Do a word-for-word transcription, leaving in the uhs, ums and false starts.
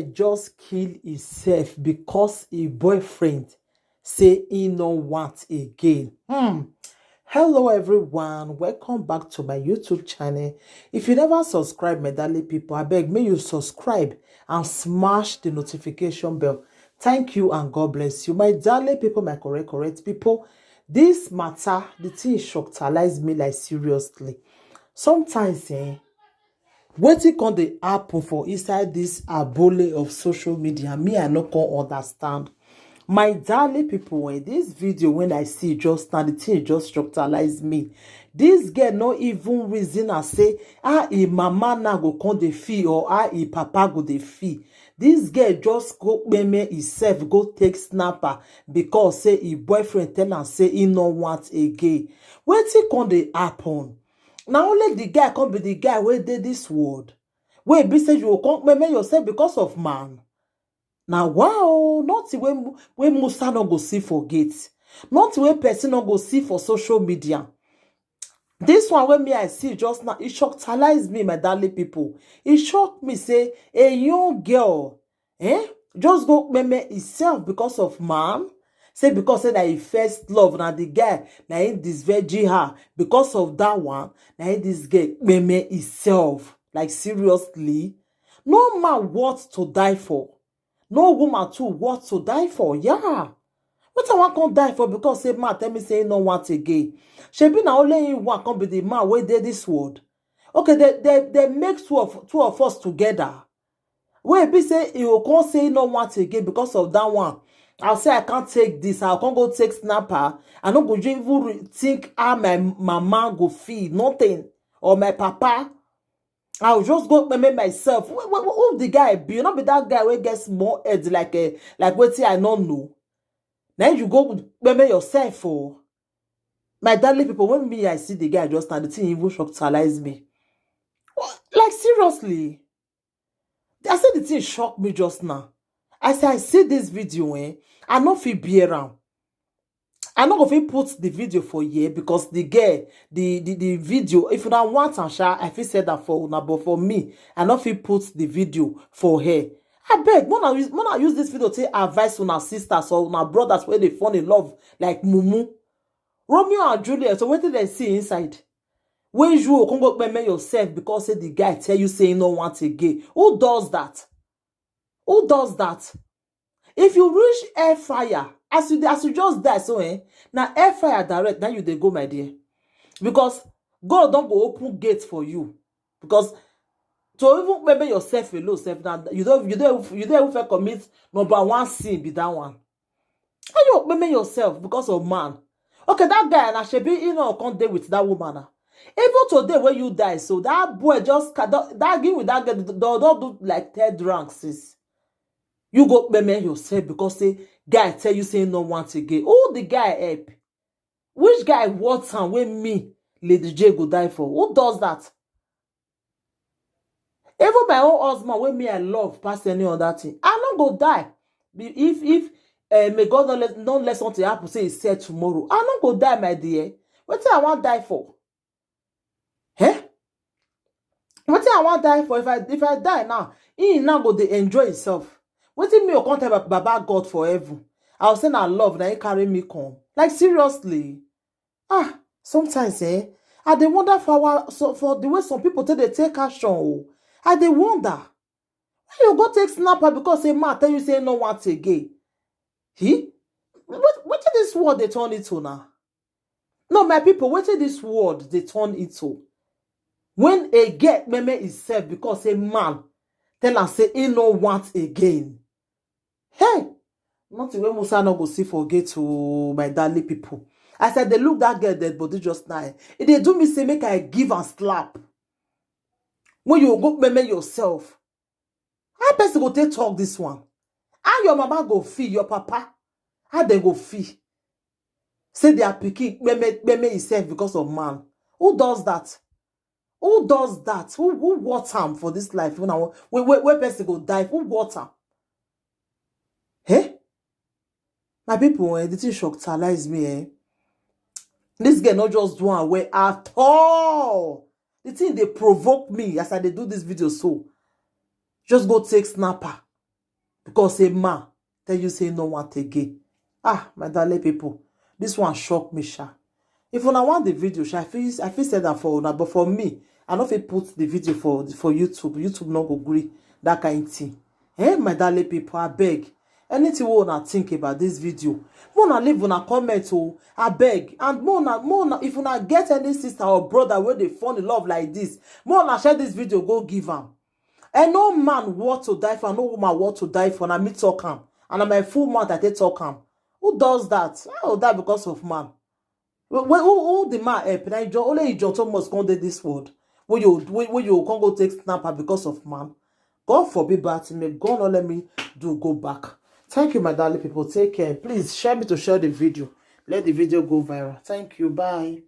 Just kill himself because his boyfriend say he no want again. Hmm. Hello everyone, welcome back to my YouTube channel. If you never subscribe, my darling people, I beg may you subscribe and smash the notification bell. Thank you and God bless you, my darling people, my correct correct people. This matter, the thing shockalize me, like, seriously. Sometimes, eh, wetin come dey happen for inside this abole of social media, me, I no come understand. My darling people, when this video, when I see just now, the thing just structuralize me. This girl no even reason and say how him mama now go come dey feel or how him papa go dey feel. This girl just go kpeme himself, go take snapper because say him boyfriend tell am say he no want again. Wetin come dey happen? Na only the guy come be the guy wey dey this world, wey be say you go come kpeme yourself because of man? Na wow, nothing wey wey Musa no go see for gate, nothing wey person no go see for social media. This one wey me I see just now, e shockalize me, my darling people. E shock me say a young girl, eh, just go kpeme himself because of man. Say because say na him first love, na the guy na him disvirgin her. Because of that one, na him this girl kpeme himself. Like, seriously, no man worth to die for. No woman too worth to die for. Yeah. Wetin I wan come die for because say man tell me say he no want again? Shebi na only him one come be the man wey dey this world. Okay, they they they make two of two of us together. Wey be say he go come say he no want again because of that one. I say I can't take this. I can't go take snapper. I no go even re- think how my mama go feel. Nothing. Or my papa. I'll just go kpeme myself. Who, who, who the guy be? Not be that guy wey get small head like a like wetin I no know. Now you go kpeme yourself for. My darling people, when me I see the guy just now, the thing even shockalize me. What? Like, seriously, I said the thing shocked me just now. I say I see this video, eh? I no fit bear am. I no go fit put the video for here because the girl, the the, the video, if una want am sha, I fit say that for una, but for me, I no fit put the video for her. I beg, wanna use wanna use this video to advise una sisters or una brothers where they fall in love like mumu. Romeo and Juliet, so wetin dem see inside? When you go come go kpeme yourself because say the guy tell you say he no want again. Who does that? Who does that? If you reach air fire, as you as you just die so, eh, now air fire direct, now you dey go, my dear. Because God don go open gate for you. Because to even kpeme yourself alone, self now, you don't you don't you don't even commit number one sin be that one. How you kpeme yourself because of man? Okay, that guy na shebi he no come dey with that woman na. Even today when you die, so that boy just ca- don- that give with that girl don don do like third rank since. You go kpeme yourself because say guy tell you say he no want again. Who the guy help? Which guy want am wey me, Lady J, go die for? Who does that? Even my own husband, wey me I love pass any other thing, I no go die. Be- If if uh, may God not let not let something happen, say he said tomorrow, I no go die, my dear. Wetin I wan die for? Eh? Wetin I wan die for? If I if I die now, he now go dey enjoy himself. Wetin me go come tell Ba- Baba God for heaven? I will say na love na he carry me come. Like, seriously. Ah, sometimes, eh, I dey wonder for our so for the way some people take dey take action. Oh, I dey wonder. Why you go take snapper because a man tell you say no want again? He? What what did this world they turn into now? No, my people, what did this world they turn into? When a girl meme himself because a man tell am say he no want again. Hey, nothing wey Musa no go see forget to my darling people. As I dey look that girl dead body just now, e dey do me say make I give am slap. When you go meme yourself, how person go take talk this one? How your mama go feel, your papa? How they go feel? Say their pikin meme meme himself because of man. Who does that? Who does that? Who who want am for this life? When I wa- where, where, where person go die? Who want am? Eh? My people, eh, the thing shockalize me, eh? This girl not just do am well at all. The thing they provoke me as I dey do this video so. Just go take snapper. because a man tell you say no want again. Ah, my darling people, this one shock me, sha. If una want the video, sha, I feel I feel said that for una, but for me, I no fit put the video for for YouTube. YouTube no go gree that kind thing. Eh, my darling people, I beg. Anything we wanna think about this video, wanna leave una comment, oh, I beg. And wanna wanna if una get any sister or brother where they fall in love like this, wanna share this video, go give am. And no man want to die for, no woman want to die for. Na me talk am, and na my full mouth I take talk am. Who does that? I will die because of man. Who who the man help? Na Ijo, only Ijo Thomas come dey this world. When you when you come go take snapper because of man. God forbid, but may God not let me do go back. Thank you, my darling people. Take care. Please share me to share the video. Let the video go viral. Thank you. Bye.